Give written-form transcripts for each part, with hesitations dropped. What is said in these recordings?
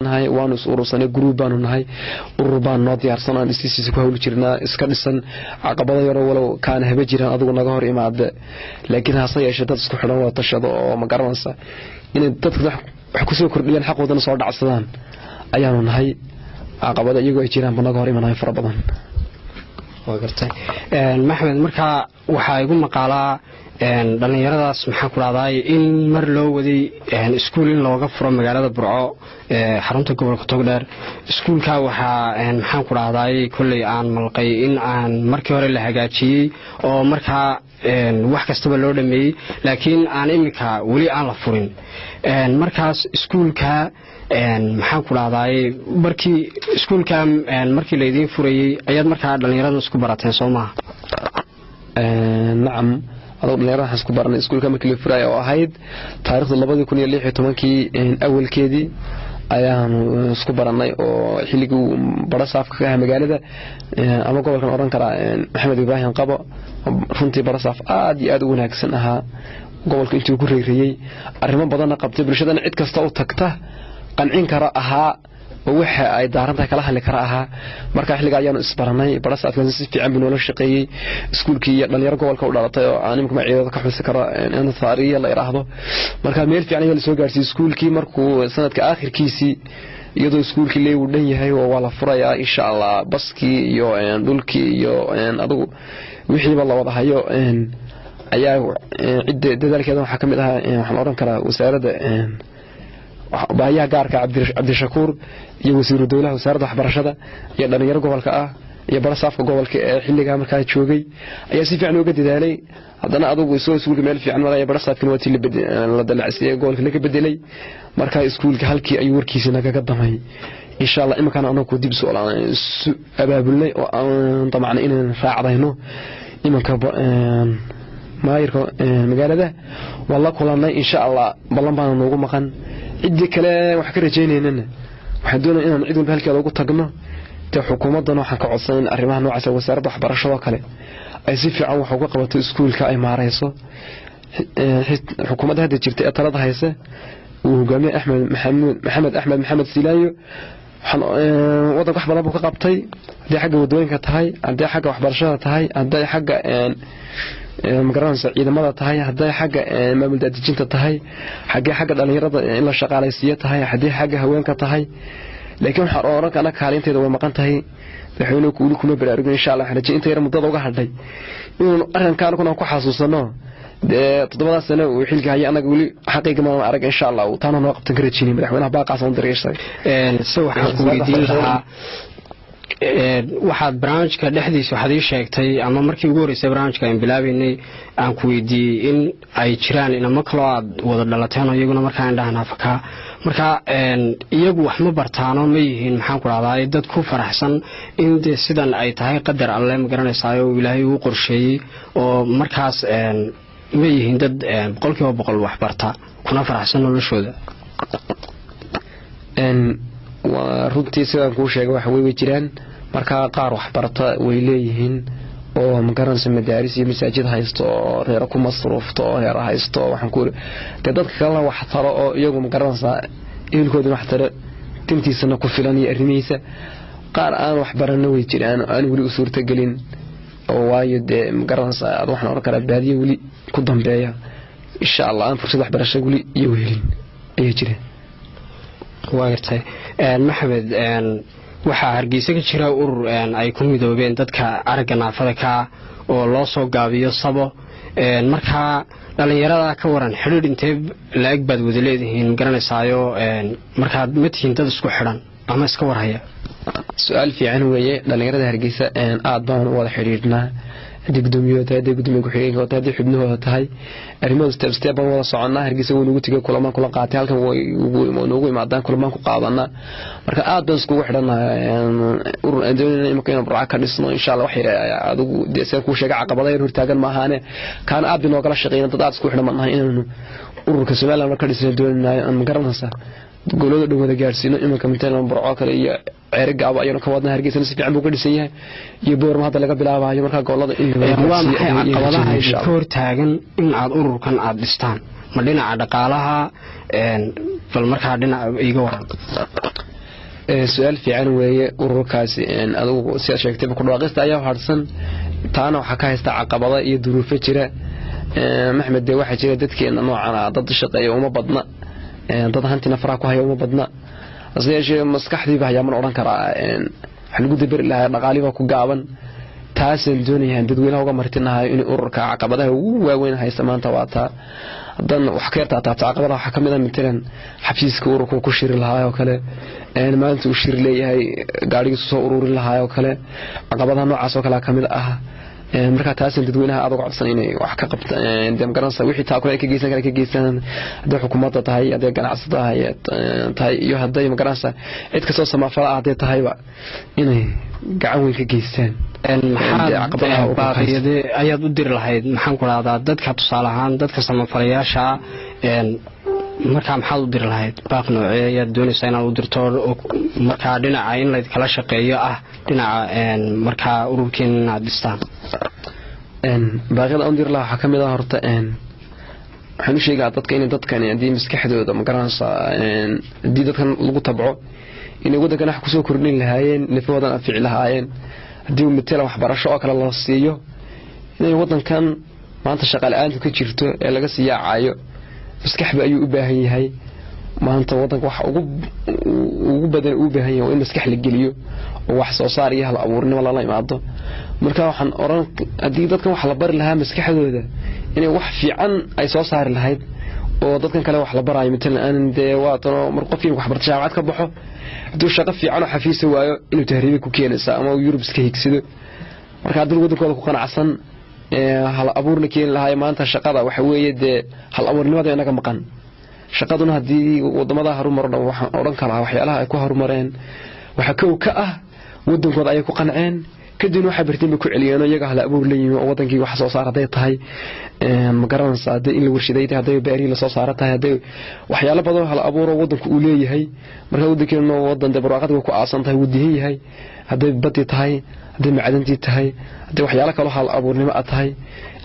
Nahay waanu is urursanay, group baanu nahay, urur baan noo diyaarsan aan iskiisiisa ku hawli jirnaa, iska dhisan. Caqabado yaro walow kaana haba jiraan adigu naga hor imaade, laakiin hase yeeshee dad isku xidhan, wada tashado oo, ma garanaysa, inay dadka wax kusoo kordhiyaan, xaqoodana soo dhacsadaan ayaanu nahay. Caqabado iyagoo ay jiraanba naga hor imanayo fara badan. Waa gartay, Maxmed. Markaa waxaa igu maqaalaa dhallinyaradaas, maxaan ku dhahdaay, in mar loo waday iskuul in looga furo magaalada Burco, xarunta gobolka Togdheer. Iskuulka waxaa, maxaan ku dhahdaay, kolley aan malqay in aan markii hore la hagaajiyey oo markaa wax kastaba loo dhameeyey, laakiin aan iminka weli aan la furin. Markaas iskuulka, maxaan ku dhahdaay, markii iskuulka markii laydiin furayey ayaad markaa dhallinyarada isku barateen, soo maha? Nacam, adoo dhalinyarada waxaan isku baranay iskuulka markii la furaya oo ahayd taarikhda 2016-kii awalkeedii ayaanu isku baranay, oo xilligii bara saafka ka ahaa magaalada ama gobolkan odhan karaa, Maxamed Ibraahim Qabo. Runtii bara saaf aad iyo aad u wanaagsan ahaa, gobolka intuu ku reereeyey arrimo badanna qabtay, bulshadana cid kasta u tagta qancin kara ahaa oo waxa ay daarantahay kala hadli kara ahaa. Marka xilliga ayaanu isbaranay. Barasaafkan si fiican buu noola shaqeeyey iskuulkii iyo dhalinyaro gobolka u dhalatay oo aan imika magacyadooda ka xusi karo, Ansaariya la yidhaahdo. Marka meel fiican ayaa lasoo gaarsiiyey iskuulkii. Markuu sanadka aakhirkiisii, iyadoo iskuulkii lee uu dhan yahay oo waa la furayaa insha Allah, baskii iyo dhulkii iyo adigu wixiiba la wada hayo, ayaa cidda dadaalkeeda waxaa ka mid ahaa, waxaan odhan karaa, wasaaradda baahiyaha gaarka Cabdishakuur iyo wasiiru dowlaha wasaaradda waxbarashada iyo dhalinyaro gobolka ah iyo barasaafka gobolka ee xilligaa markaa joogay ayaa si fiican uga dadaalay. Haddana adugu isagoo iskuulka meel fiican maraya, barasaafkina waa tii la dalacsiiyey, gobolka laga bedelay. Markaa iskuulka halkii ayuu warkiisa nagaga damay. Insha Allah iminkana anagu dib isu abaabulnay oo aan damacnay inaan raacdayno iminka maayirka magaalada. Waan la kulannay, insha Allah ballan baana noogu maqan. Ciddii kale wax ka rajaynaynana waxaan doonaya inaan cid walba halkeeda ugu tagno. Dee xukuumaddana waxaan ka codsanay in arrimaha noocaas, wasaaradda waxbarashadoo kale, ay si fiican wax uga qabato iskuulka, ay maareyso. Xukuumadda hadda jirta ee talada hayse uu hogaamiye Axmed Maxamuud Maxamed, Axmed Maxamed Silaayo, wadanka wax badan buu ka qabtay, hadday xagga wadooyinka tahay, hadday xagga waxbarashada tahay, hadday xagga, magaranaysa, ciidamada tahay, hadday xagga maamul daadejinta tahay, xaggee xagga dhalinyarada in la shaqaalaysiiyo tahay, haddii xagga haweenka tahay. Laakiin waxaan oran kana kaalinteeda way maqan tahay, madaxweynuhu weli kuma baraarugin. Insha Allah waxaan rajay inta yar muddada uga hadhay inuu arrinkaan kuna ku xasuusano. Dee 7-daas sano uu xilka hayay annaga weli xaqiiga maan arag. Insha Allah uu taana noo qabtan ka rajinay, madaxweynaha baaqaas aan diray isaga. Se waxaan ku weydiin lahaa, waxaad barnaamijka dhexdiisa waxaad ii sheegtay, ama markii ugu horreysay barnaamijka aan bilaabaynay aan ku weydiiyey, in ay jiraan inamo kaloo aad wada dhalateen oo iyaguna markaa indhaha naafakaa. Marka iyagu wax ma bartaano? Ma yihiin, maxaan ku dhahdaa, dad ku faraxsan in dee sidan ay tahay qadar alle, ma garanaysaayo, Ilaahay uu qorsheeyey, oo markaas ma yihiin dad 100% wax barta kuna faraxsan noloshooda? Waa runtii sidaan kuu sheegay, waxa way jiraan markaa qaar waxbarata way leeyihiin oo, magaranaysa, madaaris iyo masaajid haysto oo reero ku masruufto oo reero haysto. Waxaan ku dee dadka kalena wax taro oo iyagu, magaranaysaa, ehelkooduna wax taro, tintiisana ku filan iyo arrimihiisa. Qaar aan wax baranna way jiraan oo aan weli u suurtagelin, oo waayo dee, magaranaysaa, ad waxaan oran karaa baadiye weli ku dambeeya, insha Allah aan fursad waxbarasho weli iyagu helin ayaa jira. Waa gartay, Maxamed. Waxaa Hargeysa ka jira urur ay ku midoobeen dadka aragga naafada kaa oo loo soo gaabiyo Sabo. Markaa dhalinyarada ka waran, xidhiidh intee la-eg baad wada leedihiin, magaranaysaayo? Markaad ma tihiin dad isku xidhan ama iska warhaya? Su-aal fiican weeye. Dhalinyarada Hargeysa aad baan u wada xidhiidhnaa, haddii gudoomiyahooda tahay, haddii gudoomiye ku-xigeenka tahay, haddii xubnahooda tahay, arrimahooda step step baan wada soconnaa. Hargeysa wuu nagu tegay, kulamaan kula qaatay, halkan way noogu imaadaan, kulamaan ku qaadanaa. Marka aad baan iskugu xidhannahay. Urur aan doonayna imika inaan Burca ka dhisno insha Allah, wax yar adigu dee sidaan kuu sheegay caqabada yar hortaagan maahaane, kaana aad bay noogala shaqeyna. Dad aad isku xidhan baan nahay. Inaanu ururka Somaliland ka dhisna doonaynayo aan, magaranaysaa, gobolada dhan wada gaarsiino. Iminka matalan Burco kale iyo Ceeri Gaabo ayaanu ka wadnaa, Hargeysana si fiican buu ka dhisan yahay, iyo Boorma hadda laga bilaabayo. Markaa gobolada Waa maxay caqabadaha idinka hortaagan in aad ururkan aada dhistaan? Ma dhinaca dhaqaalaha? Bal markaa dhinaca iiga waran. Su-aal fiican weeye. Ururkaasi adigu sidaad sheegtayba ku dhawaaqista ayaa harsan, taana waxaa ka haysta caqabada iyo duruufo jira, Maxmed. Dee waxaa jira dadkeena noocan ah dad shaqeeya uma badna, dad hantina faraha ku haya uma badna. Hase yeeshee maskaxdiiba hayaaman odhan karaa waxa lagu daberi lahaa dhaqaaliba ku gaaban. Taasaan doonayaa dadweynaha uga martinahayo in ururka caqabadaha ugu waaweyn haysta maanta waa taa. Hadan wax ka yartaa taabta, caqabadaha waxaa kamid ah matalan xafiiska ururka ku shiri lahaa oo kale, maanta uu shiri leeyahay gaadhigiisu soo ururin lahaa oo kale, caqabadaha noocaas oo kale kamid ah. Marka taasaan dadweynaha aad uga codsan inay wax ka qabtaan, dee magaranaysa wixii taakule ay ka geysan kara ka geysan, hadday xukuumadda tahay, hadday ganacsatada tahay iyo hadday magaranaysa cid kastoo samafala ah hadday tahayba inay gacan weyn ka geystaan. Maxaad baaqiyade ayaad u diri lahayd, maxaan ku rahdaa, dadka tusaale ahaan dadka samafalayaasha? Markaa maxaad u diri lahayd? Baaq noocee ayaad doonaysaa inaad u dirto markaa dhinaca in laydkala shaqeeyo ah, dhinaca markaa ururkiina inaad dhistaan? Baaqyada aan diri lahaa waxaa kamid ah, horta waxaan u sheegaa dadka inay dadkani haddii maskaxdooda magaranaysaa haddii dadkan lagu tabco inay waddankan wax kusoo kordhin lahaayeen, nafahoodan anfici lahaayeen. Haddii matala waxbarasho oo kale loo siiyo, inay waddankan maanta shaqa la-aantu ka jirto ee laga sii yaacayo maskaxba ayuu u baahan yahay. Maanta waddanka waxa ugu badan uu baahan yahay waa in maskax la geliyo oo wax soo saar iyo hal abuurnimo lala imaado. Marka waxaan oran haddii dadkan wax la bari lahaa maskaxdooda inay wax fiican ay soo saari lahayd, oo dadkan kale wax la baraayo matalan aanan dee waatano mar qofkii wax barta jaamacad ka baxo hadduu shaqo fiican oo xafiisa waayo inuu tahriibi ku keenaysa ama uu Yurub iska higsado. Marka dad waddankooda ku qanacsan hal abuurna keeni lahaay. Maanta shaqada waxa weeye dee hal abuurnimada inaga maqan. Shaqaduna haddii wadamada horumar dhan waxaan odhan karaa waxyaalaha ay ku horumareen waxaa kow ka ah waddankooda ayay ku qanceen, kadibna waxay barteen bay ku celiyeen oo iyaga hal abuur leeyihiin oo wadankii wax soo saar hadday tahay, ma garanaysaa, hadday in la warshaday tahay, hadday beerihii lasoo saara tahay, hadday waxyaalo badan hal abuuro wadanku uu leeyahay. Marka wadankeenu wadan dee barwaaqada way ku aasan tahay, wuu dihan yahay, hadday badii tahay, hadday macdantii tahay, hadday waxyaalo kaloo hal abuurnimo a tahay,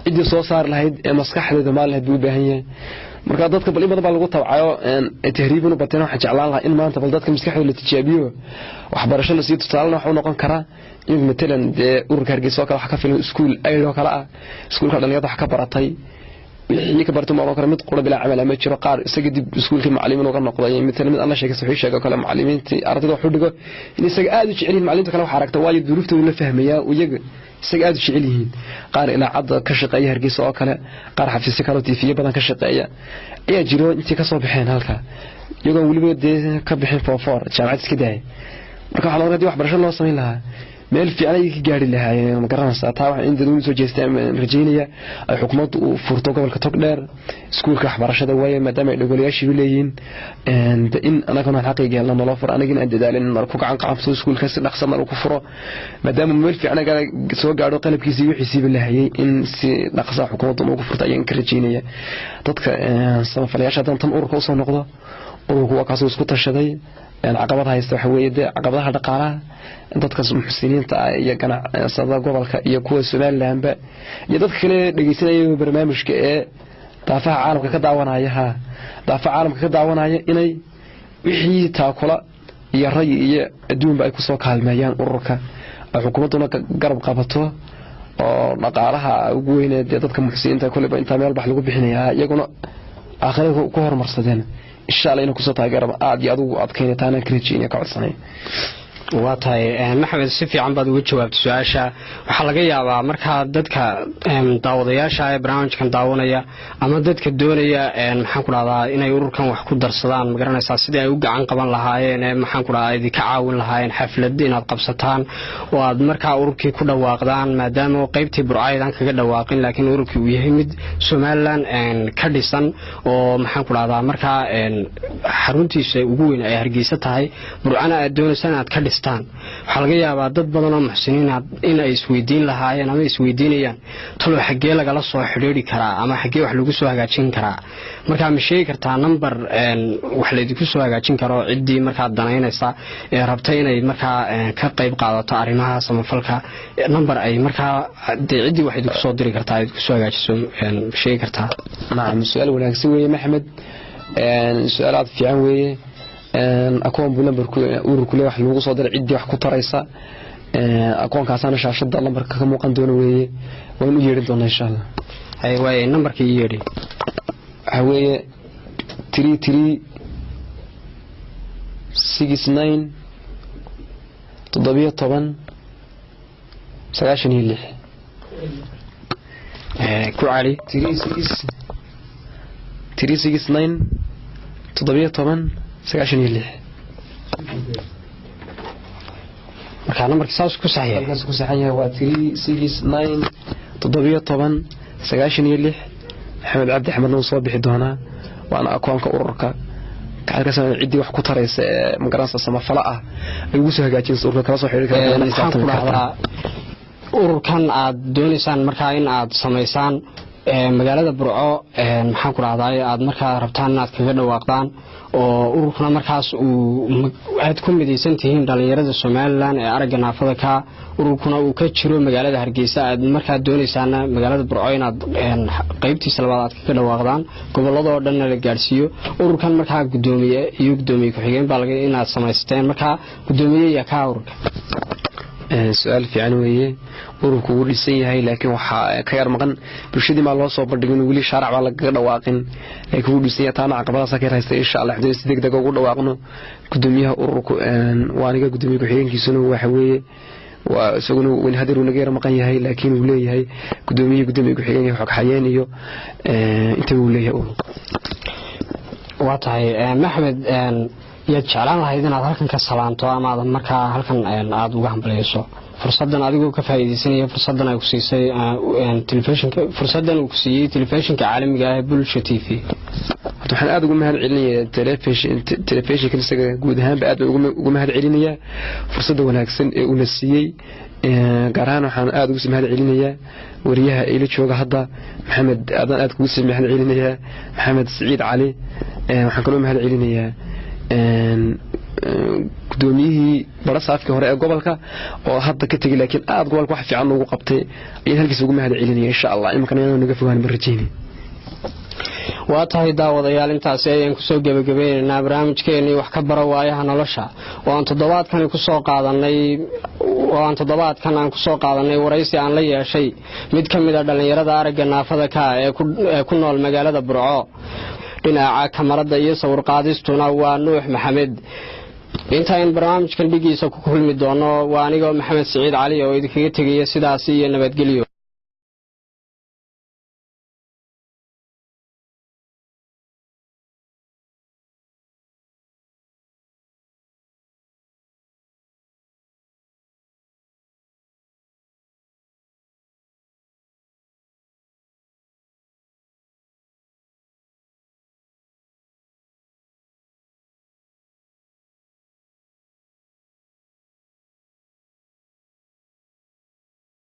ciddii soo saari lahayd ee maskaxdeeda maal lahayd buu u baahan yahay. Marka dadka bal in badan baa lagu tabcayo tahriibinu bateen. Waxaan jeclaan lahaa in maanta bal dadka maskaxdooda la tijaabiyo, waxbarasho lasii. Tusaalena waxa u noqon karaa in matalan dee ururka Hargeysa oo kale waxa ka filan iskuul aid oo kale ah, iskuulka dhalinyarada wax ka baratay, wixii ka bartay ma oran kara mid qura bilaa camal ama jiro. Qaar isaga dib iskuulkii macallimiin uga noqday, matalan mid alla sheegay wuxuu sheegay kale macallimiintii ardayda wax u dhigo in isaga aad u jecel yihiin macallimiinta kale wax aragta, waayo duruuftooda la fahmayaa, iyaga isaga aad u jecel yihiin. Qaar ilaacadda ka shaqeeya Hargeysa oo kale, qaar xafiisyo kale oo tiifiyo badan ka shaqeeya ayaa jiro intii kasoo baxeen halka iyagoon weliba dee ka bixin foofoor jaamacad iska daayay. Marka waxaa la oran hadii waxbarasho loo samayn lahaa meel fiican ayay ka gaari lahaayeen, ma garanaysaa. Taa waxaa in dadweynu soo jeestaan rajaynaya ay xukuumaddu u furto gobolka Togdheer iskuulka waxbarashada, waaye maadaama ay dhogolayaashiiba leeyihiin in anagana xaqiiga helna naloo furo, anagina aan dadaalin nala ku gacan qaabto iskuulka si dhaqsa nala ku furo, maadaama meel fiican soo gaadho qalabkiisa iyo wixiisiiba la hayay, in si dhaqsa xukuumaddu noogu furto ayaan ka rajaynaya. Dadka samafalayaasha, haddaan tan ururka usoo noqdo, ururku waa kaasuu isku tashaday. Caqabad haysta waxa weeye dee caqabadaha dhaqaalaha. Dadka muxsiniinta ah iyo ganacsada gobolka iyo kuwa Somalilandba iyo dadka kale dhegeysanaya barnaamijka ee daafaha caalamka ka daawanaya, ha daafaha caalamka ka daawanaya, inay wixii taakula iyo rayi iyo adduunba ay kusoo kaalmeeyaan ururka, ay xukuumadduna garab qabato oo dhaqaalaha ugu weyne dee dadka muxsiniinta kolleyba intaa meel bax lagu bixinayaa iyaguna aakhirada ku horumarsadeen, insha Allah inay kusoo taageeraba aad iyo adugu adkayna taanaan ka rajeynaya ka codsanay. Waa tahay Maxamed, si fiican baad uga jawaabtay su-aasha. Waxaa laga yaabaa markaa dadka daawadayaasha ee barnaamijkan daawanaya ama dadka doonaya, maxaan ku dhahdaa, inay ururkan wax ku darsadaan, ma garanaysaa, sidii ay u gacan qaban lahaayeen ee, maxaan ku dhahdaa, idinka caawin lahaayeen xaflad inaad qabsataan oo aad markaa ururkii ku dhawaaqdaan, maadaama qaybtii Burcaydan kaga dhawaaqin, laakiin ururkii uu yahay mid Somaliland ka dhisan oo, maxaan ku dhahdaa, markaa xaruntiisa ugu weyn ay Hargeysa tahay, Burcana aad doonaysaan inaad ka dhistaan. Waxaa laga yaabaa dad badan oo muxsiniin in ay isweydiin lahaayeen ama isweydiinayaan talow xaggee lagala soo xidhiidhi karaa ama xaggee wax lagu soo hagaajin karaa. Markaa ma sheegi kartaa number wax laydinku soo hagaajin karo ciddii markaa danaynaysa ee rabta inay markaa ka qayb qaadato arrimaha samafalka, number ay markaa dee ciddii wax idinku soo diri kartaa idinku soo hagaajiso, ma sheegi kartaa? Nacam, su-aal wanaagsan weeye Maxamed, su-aal aad fiican weeye. Akoon buu lambarku ururku le wax lagu soo diray ciddii wax ku taraysa. Akoonkaasaana shaashada lambarka ka muuqan doona weeye, waan u yeedhin doonaa insha Allah. Haye, waaye nambarka ii yeedhi. Waxaa weeye 3369 1796. Ku cali. 363 69 17 96. Marka nambarka saas ku sax yahay? Halkaas ku saxan yahay, waa 369 17 96. Maxamed Cabdi Axmedna wuu soo bixi doonaa, waana akoonka ururka. Halkaas ciddii wax ku taraysa ee magaranaysa samafala ah ay ugu soo hagaajinaysa ururka kala soo xiriiri kartaa. Maxaan ku dhahdaa, ururkan aad doonaysaan markaa in aad samaysaan magaalada Burco, maxaan ku dhahdaa, aad markaa rabtaan inaad kaga dhawaaqdaan oo ururkuna markaas uu aad ku midaysan tihiin dhalinyarada Somaliland ee aragga naafada ka, ururkuna uu ka jiro magaalada Hargeysa, aad markaa doonaysaana magaalada Burco inaad qeybtiisa labaad aad kaga dhawaaqdaan, gobolladoo dhanna la gaadhsiiyo ururkan, markaa gudoomiye iyo gudoomiye ku-xigeen baa laga inaad samaysateen. Markaa gudoomiye yaa ka ururka? Su-aal fiican weeye. Ururku wuu dhisan yahay, laakiin waxaa ka yar maqan bulshadii maa loo soo bandhigin weli, shaarac baa lagaga dhawaaqin, laakiin wuu dhisan yahay. Taana caqabadaasa ka yar haysta. Insha Allah haddii si degdeg ugu dhawaaqno, gudoomiyaha ururku waa aniga, gudoomiye ku-xigeenkiisuna waxa weeye waa isaguna wen hadeer uu naga yar maqan yahay, laakiin uu leeyahay gudoomiye, gudoomiye ku-xigeen iyo xogxayeen iyo intaba uu leeyahay ururku. Waa tahay. Maxmed, yaad jeclaan lahayd inaad halkan ka salaanto ama aad markaa halkan aada uga hambaleyso fursadan, adigoo ka faa'iidaysanaya fursadan ay ku siisay telefishinka, fursadan uu ku siiyey telefishinka caalamiga ah ee Bulsha TV? Horta waxaan aada ugu mahad celinayaa telefishinkan isaga guud ahaanba, aad baan ugu mahad celinayaa fursadda wanaagsan ee uuna siiyey. Gaar ahaan waxaan aada ugu sii mahad celinayaa wariyaha ila jooga hadda, Maxamed aadaan aad kugu sii mahad celinayaa, Maxamed Siciid Cali. Waxaan kaloo mahad celinayaa gudoomiyihii barasaafkii hore ee gobolka oo hadda ka tegey, laakiin aada gobolka wax fiican noogu qabtay ayaan halkiisa ugu mahad celinaya. Insha Allah imankan inaan naga fogaan ma rajeynay. Waa tahay daawadayaal, intaasi ayaan kusoo gebagabeynaynaa barnaamijkeenii Wax ka Baro Waayaha Nolosha oo aan toddobaadkani kusoo qaadanay, oo aan toddobaadkan aan kusoo qaadanay waraysi aan la yeeshay mid ka mid a dhallinyarada aragga naafada ka ah ee ku nool magaalada Burco. Dhinaca kamarada iyo sawir qaadistuna waa Nuux Maxamed. Intaan barnaamijkan dhigiisa ku kulmi doono, waa anigoo Maxamed Siciid Cali oo idinkaga tegaya sidaasi iyo nabadgelyo.